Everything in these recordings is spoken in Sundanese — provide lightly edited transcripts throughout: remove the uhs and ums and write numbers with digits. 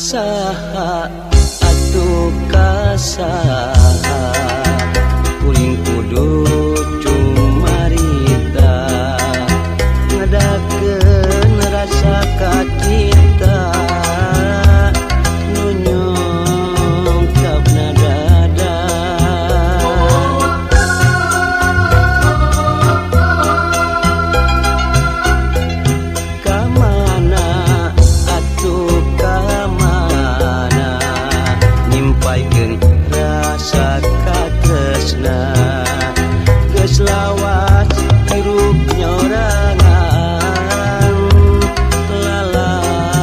Kasaha atuh kasaha kuring kudu cumarita ngadakeun rasa kacinta nu nyungkapna dada. Kamana atuh kamana nyimpaikeun rasa katresna geus lawas hirup nyorangan lalagasan.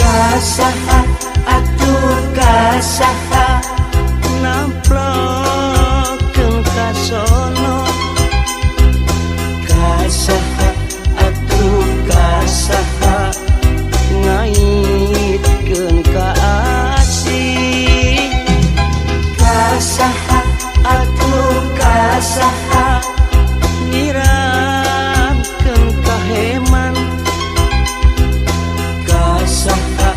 Kasaha atuh kasaha namplokeun kasono, kasaha atuh kasaha ngaitkeun ka asih, kasaha atuh kasaha nyiramkeun kaheman, kasaha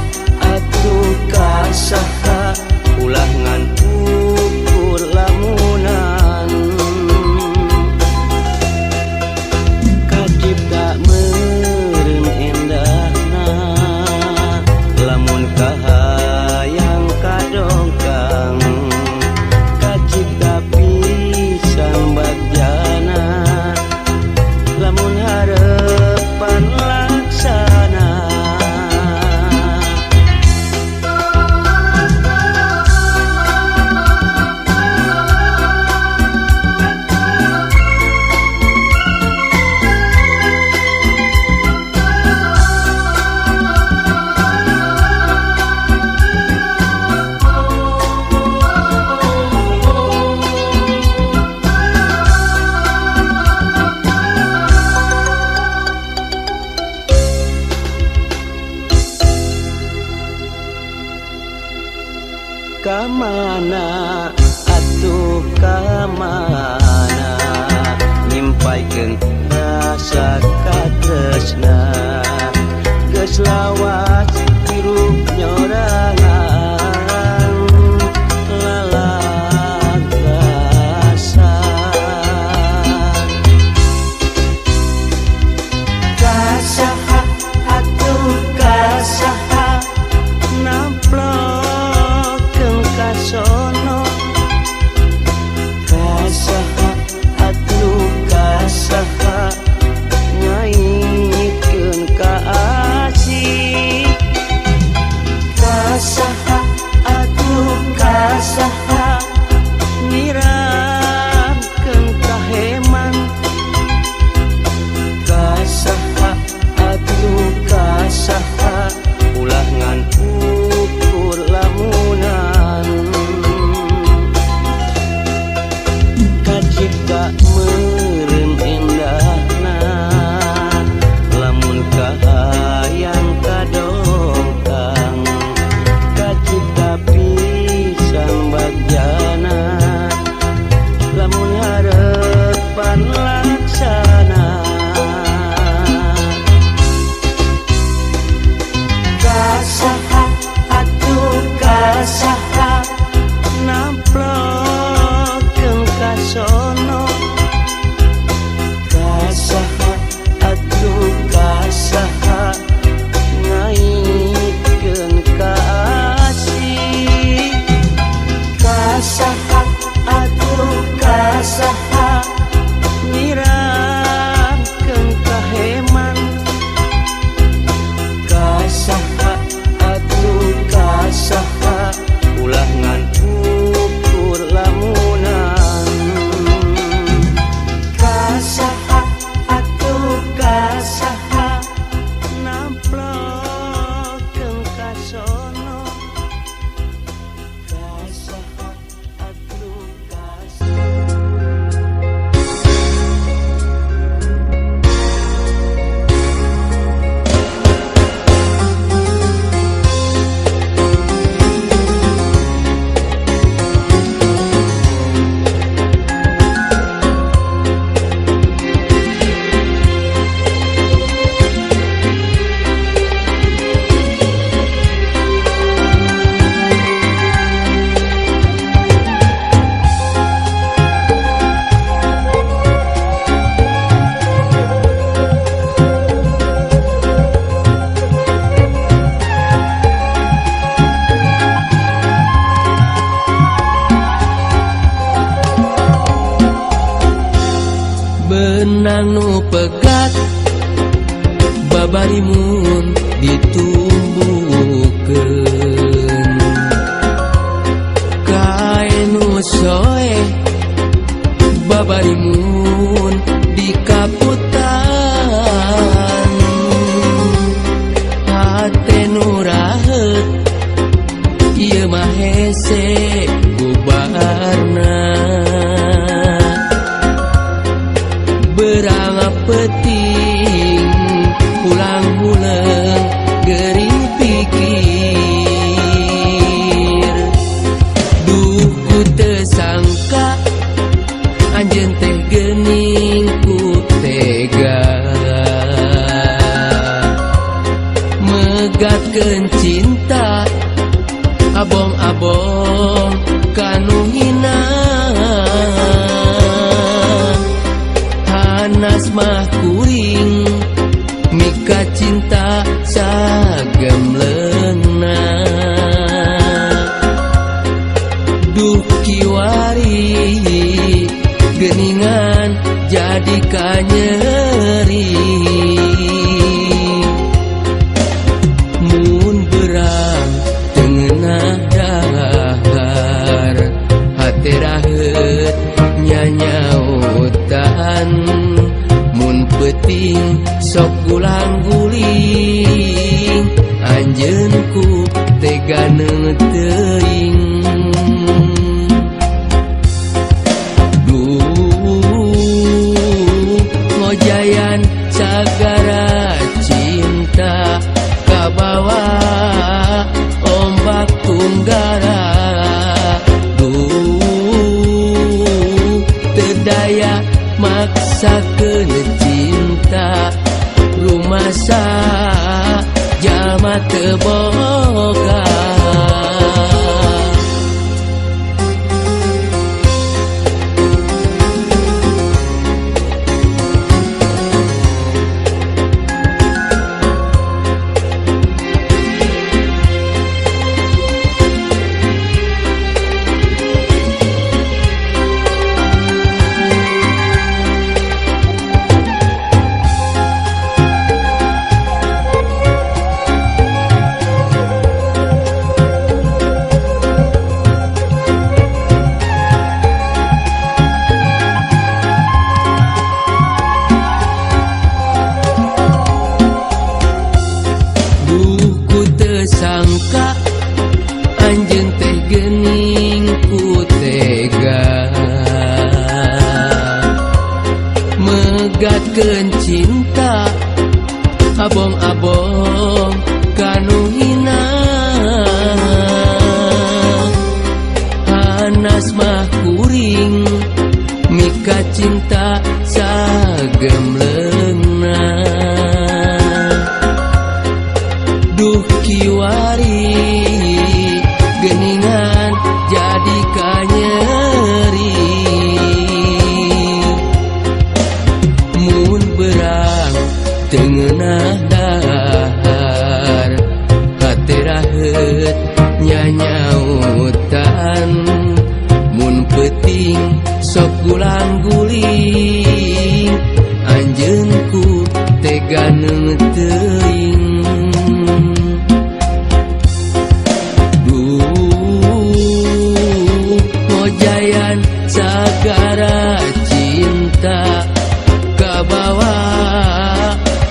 atuh kasaha ulah ngan ukur lamunan. Kacipta meureun endahna lamun kahayang kadongkang, kacipta pisan bagjana lamun harepan laksana. Kamana atuh kamana nyimpaikeun rasa katresna geus lawas hirup nyorangan lalagasan. Kasaha atuh kasaha namplokeun kasono, kasaha atuh kasaha ngaitkeun ka asih, kasaha atuh kasaha nyiramkeun kaheman, kasaha atuh kasaha ulah ngan ukur lamunan. Kacipta meureun endahna lamun kahayang kadongkang, kacipta pisan bagjana lamun harepan laksana. Kasaha atuh kasaha namplokeun kasono, kasaha atuh kasaha ngaitkeun ka asih, kasaha atuh kasaha nyiramkeun kaheman, kasaha pegat babarimun ditumbuhkeun kae nu soe babarimun dikaputan hate nu raheut ieu mah hese bubarna berang peuting pulang huleung gering pikir duh ku teu sangka anjeun teh geuning ku tega megatkeun cinta abong-abong kanu hina hanas mah kuring mika cinta sagemleungna duh kiwari geuningan jadi kanyeri mun berang teu ngeunah dahar hate raheut nyanyautan mun peuting sok gulang-guling anjeun ku tega teuing duh ngojayan sagara cinta kabawa ombak tunggara duh teu daya maksakeun cinta rumasa jalma teu boga. Sangka anjeun teh geuning ku tega megatkeun cinta abong-abong kanu hina hanas mah kuring mika cinta sagemleungna duh kiwari geuningan jadi kanyeri mun berang teu ngeunah dahar hate raheut nyanyautan mun peuting sok gulang-guling anjeun ku tega teuing ngojayan sagara cinta kabawa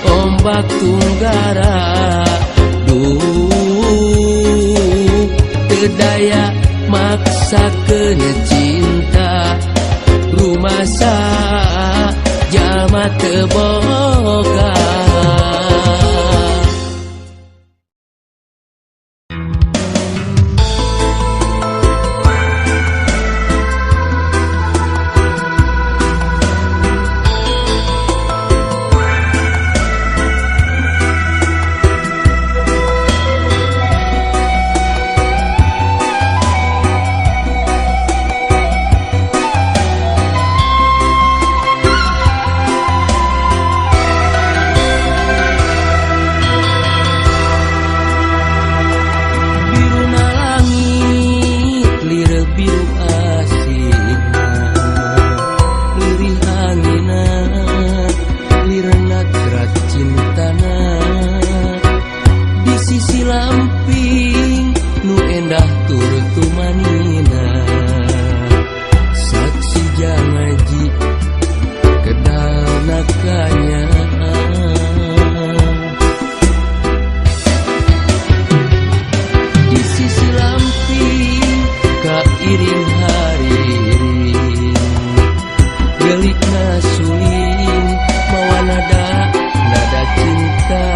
ombak tunggara duh teu daya maksakeun cinta rumasa jalma teu boga. sisi lamping nu endah tur tumanina. Saksi jangaji kedalna kanya. Di sisi lamping kairing hariring, gelikna suling mawa nada nada cinta.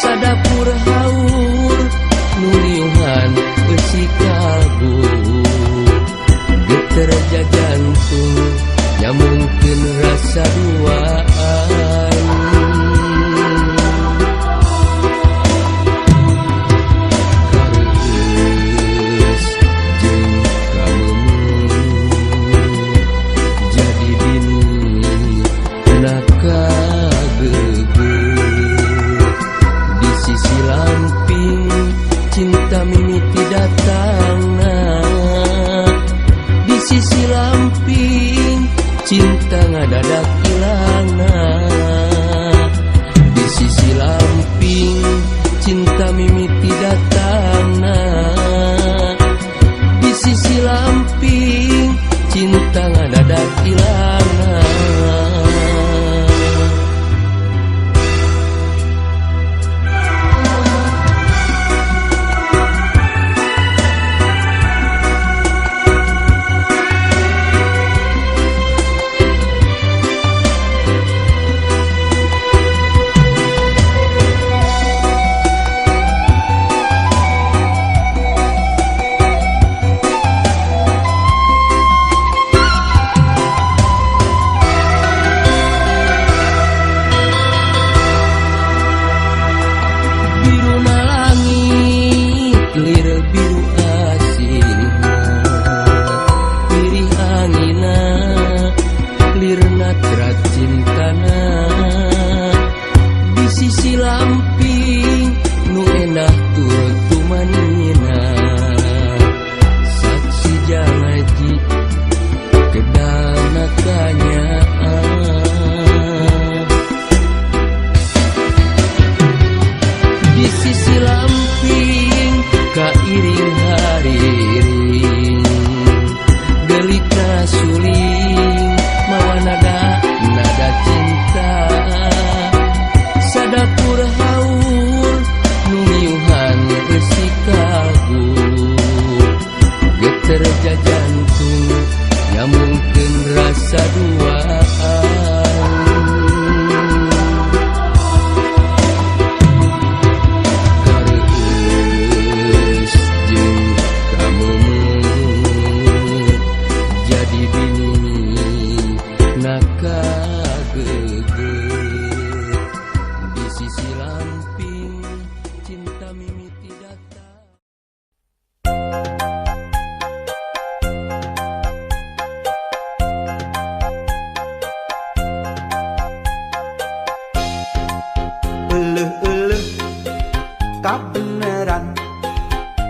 Sadapur haur nu niuhan eusi kalbu, geter jajantung nyamungkeun rasa duaan. Kareueus jeung kameumeuh jadi bini na kageugeuh. Di sisi lamping cinta mimiti datangna, di sisi lamping cinta ngadadak ilangna. Di sisi lamping cinta mimiti datangna, di sisi lamping cinta ngadadak ilangna. Biruna langit lir biru asihna, pirih angina lirna trat cintana. Di sisi lamping nu endah tur tumanina. Saksi jangaji kedalna kanya. Di sisi lamping kairing hariring, gelikna suling mawa nada nada cinta. Sadapur haur nu niuhan eusi kalbu, geter jajantung nyamungkeun rasa duaan. Kareueus jeung kameumeuh jadi bini na kageugeuh. Di sisi lamping cinta mimiti datang. Euleuh-euleuh kabeneran,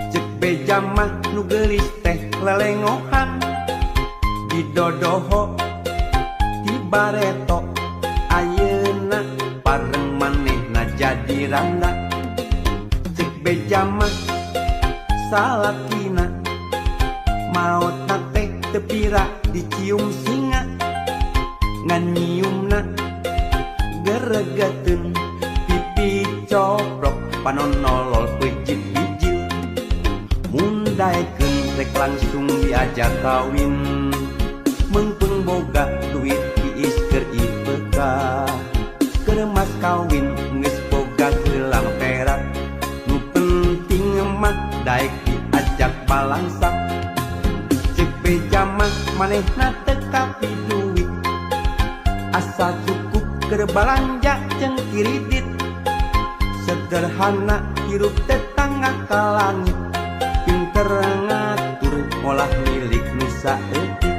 cek beja mah nu geulis teh lelengohan. Didodoho ti bareto ayeuna pareng manehna jadi randa. Cek beja mah salakina maotna teh teu pira dicium singa, ngan nyiumna geregeteun pipi coplok panon nolol peuncit bijil. Mun daekeun rek langsung diajak kawin, meungpeung boga duit tiis keur IPK. Keur mas kawin geus boga gelang perak, nu penting mah daek diajak balangsak. Cek beja mah manehna teu kapi duit, asal cukup keur balanja jeung kiridit. Sederhana hirup tetangga ka langit, pinter ngatur molah milik nu saeutik.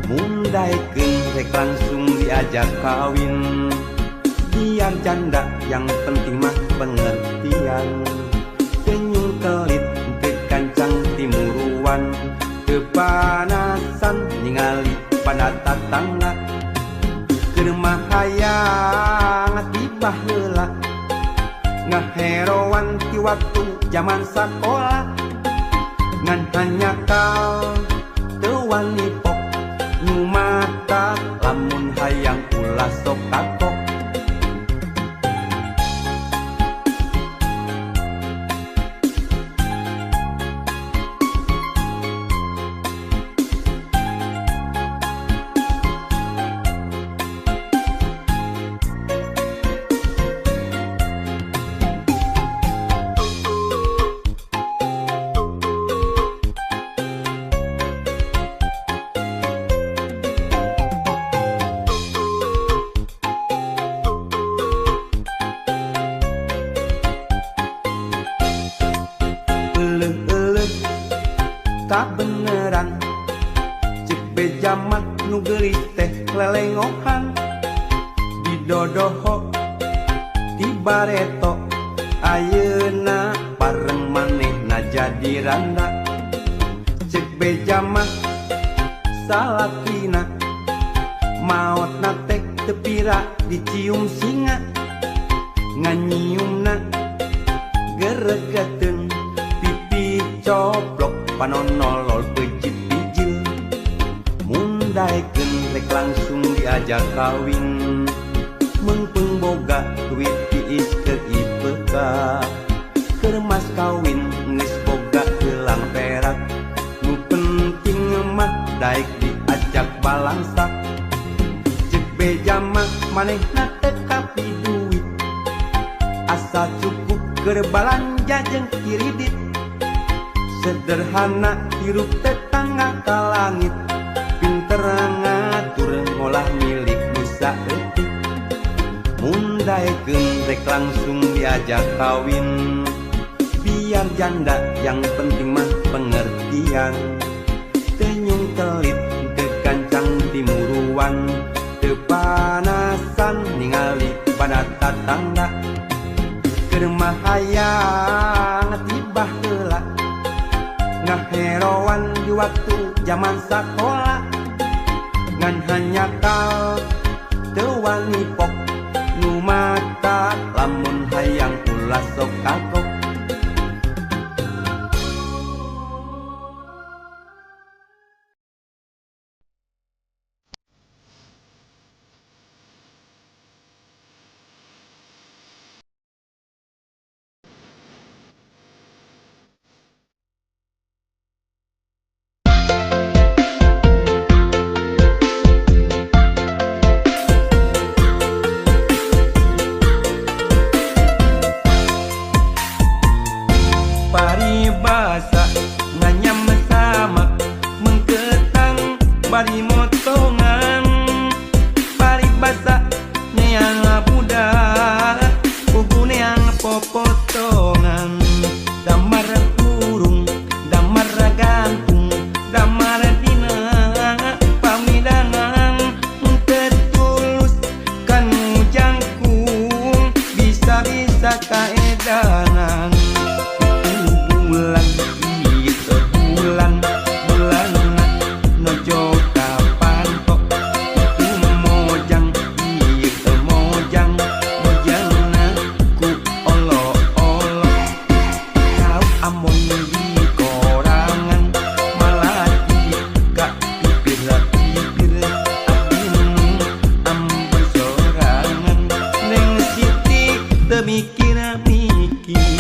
Mun daekeun rek langsung diajak kawin, biar janda yang penting mah pengertian. Senyum kelit teu gancang timuruan, kepanasan ningali pada tatangga. Keur mah hayang tibah heula, ngaheran. Ngaheroan ti waktu zaman sakola ngan hanyakal teu wani pok nu mata lamun hayang ulah sok kapok. Kabeneran cek beja mah nu geulis teh lelengohan didodoho ti bareto ayeuna pareng manehna jadi randa. Cek beja mah salakina maotna teh teu pira dicium singa nganyiumna geregeteun pipi coplok panon nolol pejit bijil mun daekeun rek langsung diajak kawin meungpeung boga duit tiis keur IPK keur mas kawin geus boga gelang perak nu penting mah daek diajak balangsak. Cek beja mah manehna teu kapi duit asal cukup keur balanja jeung kiridit sederhana hirup tetangga ka langit pinter ngatur ngolah milik nu saeutik mun daekeun rek langsung diajak kawin biar janda yang penting mah pengertian teu nyungkelit teu gancang timuruan teu panasan ningali pada tatangga keur mah hayang tibah heula ngaheroan di waktu zaman sakola ngan hanyakal teu wani pok nu mata lamun hayang ulah sok kagok. Paribasa nganyam samak mengketang bari motongan paribasa neang budak pugu neang popotongan damar kurung damar gantung damar dina pamidangan tetulus kanu jangkung bisa-bisa kaedanan. Bulan ieu bulan bulanna nojo kapantok itu mojang ieu mojang mojangna ku olo-olo kau amon di korangan malati ka pipir-pipir abdi ambon sorangan Neng Siti teu mikir-mikir.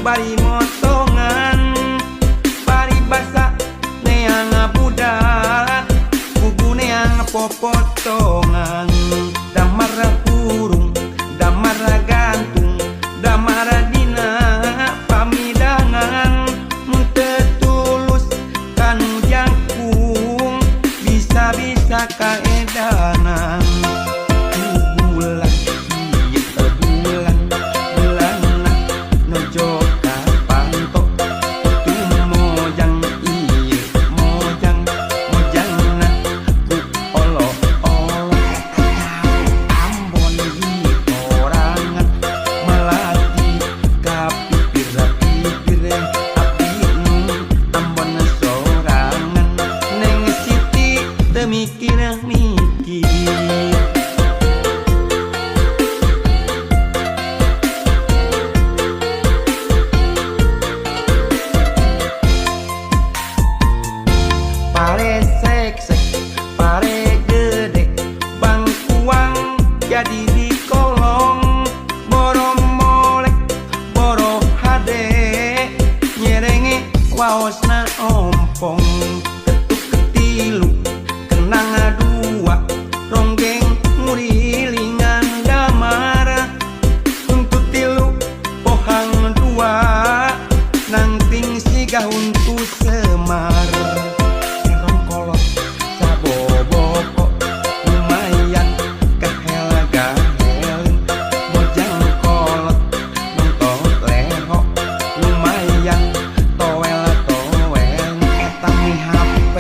bari motongan paribasa neang budak bubu neang popotongan damar hurung damar gantung damar dina pamidangan mun teu tulus kanu jangkung bisa-bisa kaedanan. Bulan ieu bulan bulanna nojo ka panto tu mojang ieu mojang mojangna ku olo-olo Ambon di torangan melati ka pipir-pipir abdi nu Ambon sorangan Neng Siti teu mikir-mikir. Pare seksek, pare gede, bangkuang jadi di kolong, boro molek, boro hade, nyerenge waosna ompong, ketuk ketilu, kenang dua, ronggeng ngurilingan damar, untuk tilu, pohang dua, nangting siga huntu semar. Terong kolot saboboko lumayan kahel-gahelin mojang kolot nonton leho lumayan toel-toel eta mi HP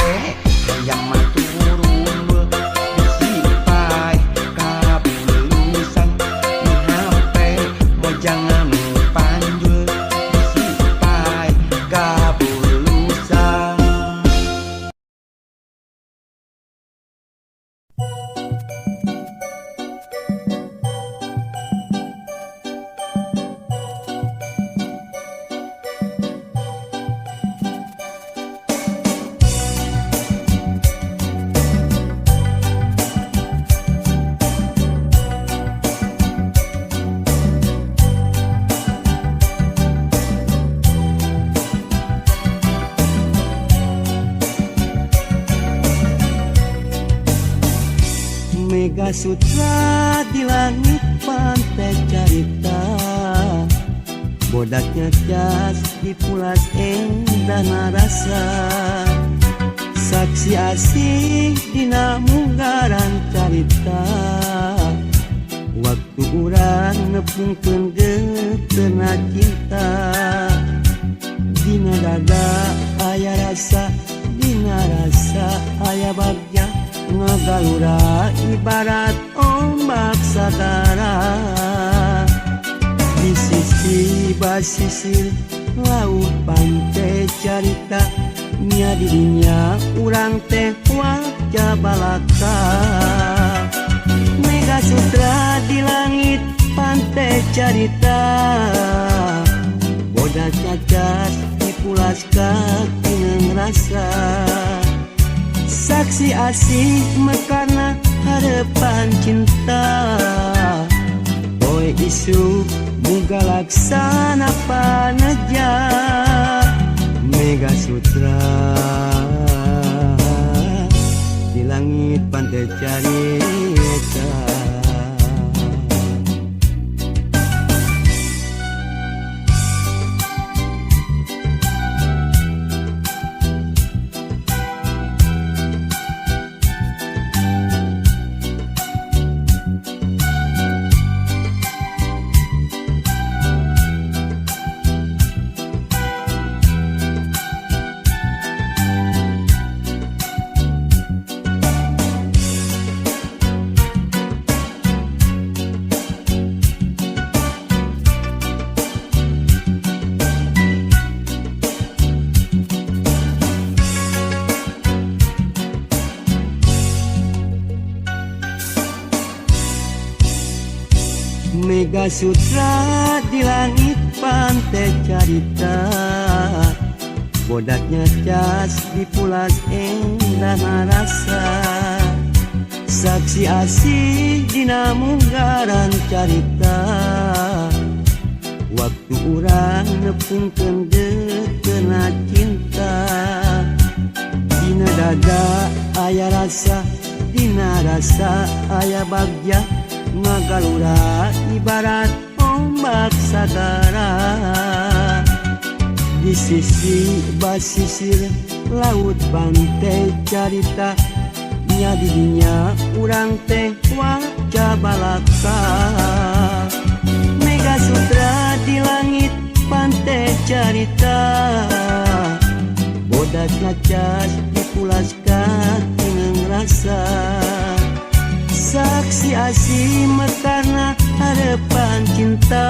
hayang mah turun bisi paeh kabulusan mi HP mojang anu panjul bisi paeh kabulusan. Mega Sutra di langit pantai carita bodaknya jas dipulas endah narasa saksi asih dina munggaran carita waktu urang nepungkeun geuteuhna cinta dina dada aya rasa dina rasa aya bagja ngagalura ibarat ombak sagara di sisi basisir laut pantai carita nya dirinya urang teh wajah balaka Mega Sutra di langit pantai carita bodak cacat dipulas kaki rasa saksi asih mekarna harapan cinta poe isu muga laksana paneja Mega Sutra di langit pantai carita. Mega Sutra di langit pantai carita bodaknya cas dipulas endah rasa saksi asih dina munggaran carita Waktu urang nepungkeun deukena cinta. Dina dada aya rasa, dina rasa aya bagja, ngagalura ibarat ombak sagara. Di sisi basisir laut pantai carita, nya di dinya urang teh waca balaka. Mega Sutra di langit pantai carita, bodas ngacas dipulas katineng rasa. Saksi asih mekarna harapan cinta,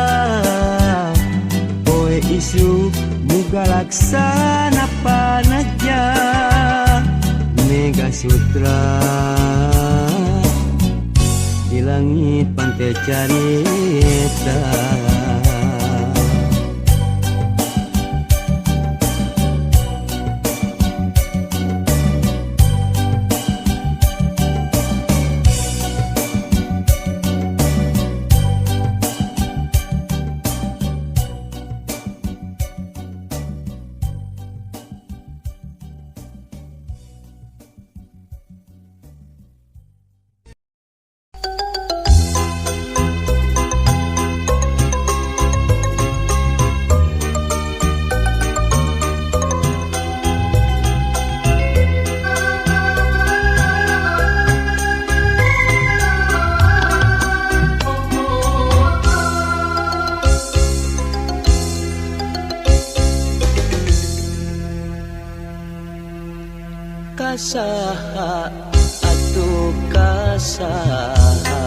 poe isuk muga laksana panaja. Mega Sutra di langit pantai carita. Kasaha atuh kasaha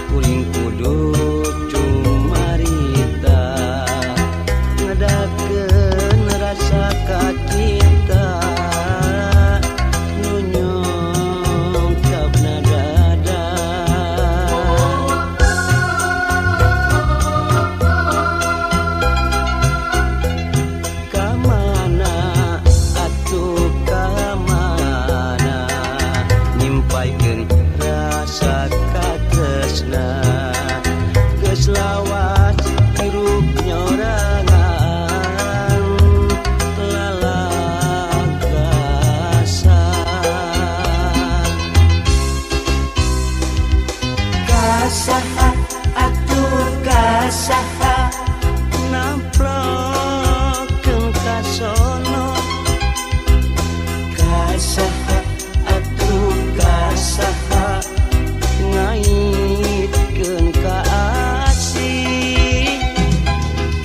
kuring kudu cumarita ngedakeun rasa kacinta nu nyungkapna dada. Kamana atuh kamana nyimpaikeun rasa katresna, geus lawas hirup nyorangan lalagasan. Kasaha atuh kasaha namplokeun kasono, kasaha atuh kasaha ngaitkeun ka asih,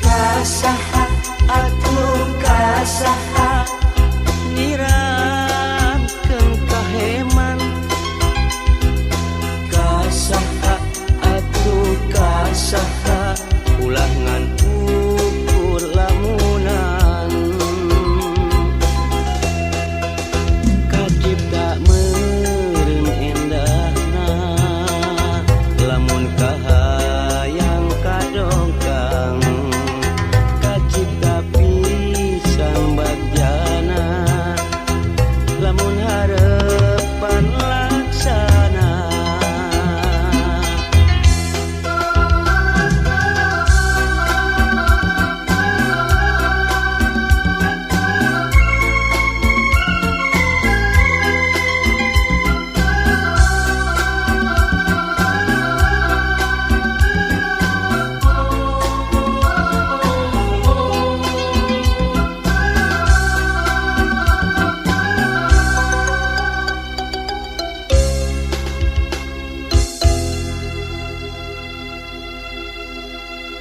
kasaha atuh kasaha nyiramkeun kaheman, kasaha atuh kasaha ulah ngan ukur lamunan. Kacipta meureun endahna lamun kahayang kadongkang, kacipta pisan bagjana lamun harepan laksana.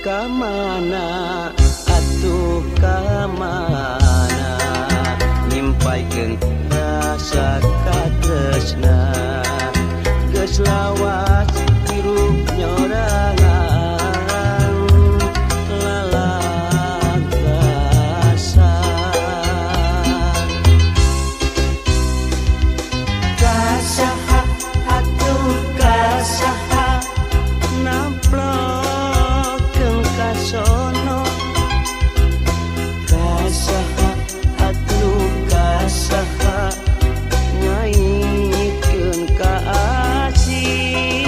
Kamana atuh kamana nyimpaikeun rasa katresna, geus lawas hirup nyorangan lalagasan. Kasaha atuh kasaha namplokeun kasono, kasaha atuh kasaha ngaitkeun ka asih.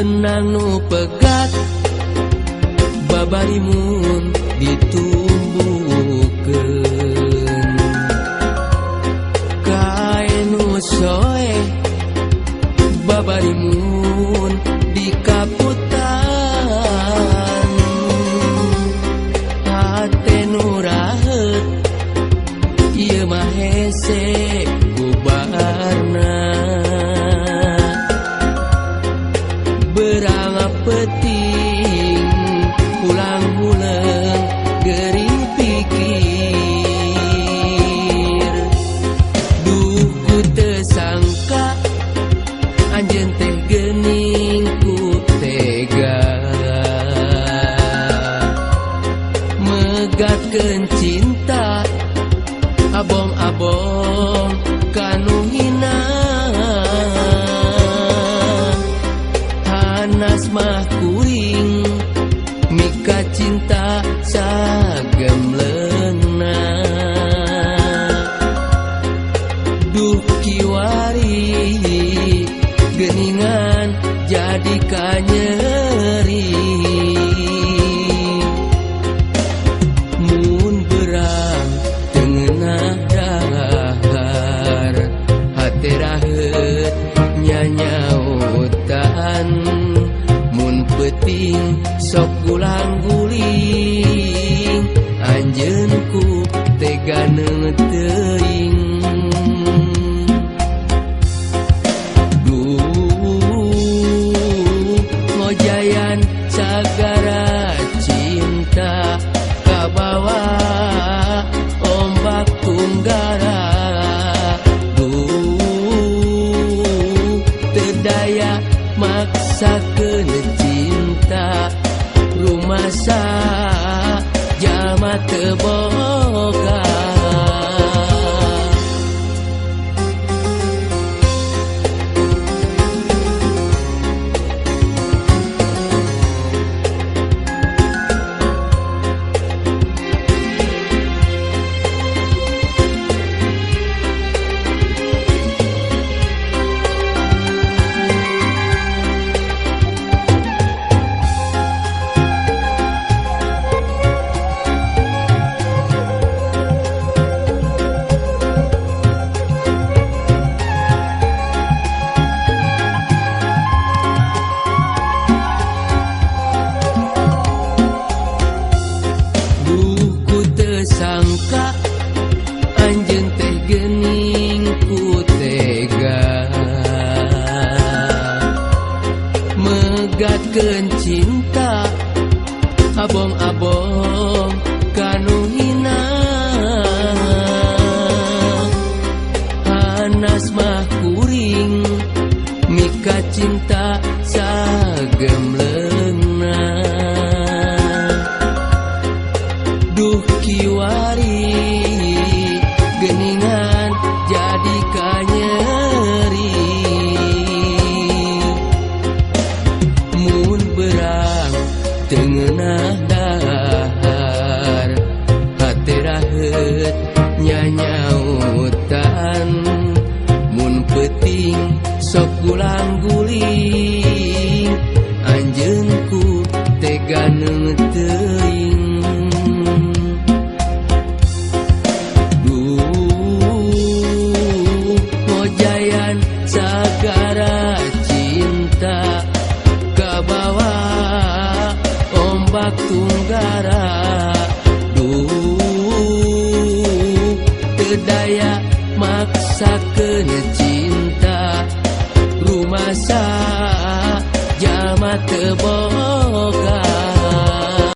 Benang nu pegat babarimun ditumbuhkeun. Kae nu soeh babarimun dikaputan. Hate nu raheut ieu mah hese gubarna. Berang peting pulang huleung gering pikir. Duh ku teu sangka anjeun teh geuning ku tega megatkeun cinta abong-abong kanu hina. Hanas mah kuring mika cinta sagemleungna. Duh kiwari geuningan jadi kanyeri. Mun berang teu ngeunah dahar hate raheut nyanyautan. Mun peuting sok gulang-guling anjeun ku tega teuing. Duh ngojayan sagara cinta kabawa ombak tunggara. Duh teu daya maksakeun cinta rumasa jalma teu boga. Sangka anjeun teh geuning ku tega megatkeun cinta abong-abong kanu hina. Hanas mah kuring mika cinta sagemleungna. Duh kiwari geuningan jadi kanyeri. Mun berang teu ngeunah dahar hate raheut nyanyautan. Mun peuting sok gulang-guling anjeun ku tega teuing. Duh ngojayan sagara cinta kabawa ombak tunggara. Duh teu daya maksakeun cinta rumasa jalma teu boga.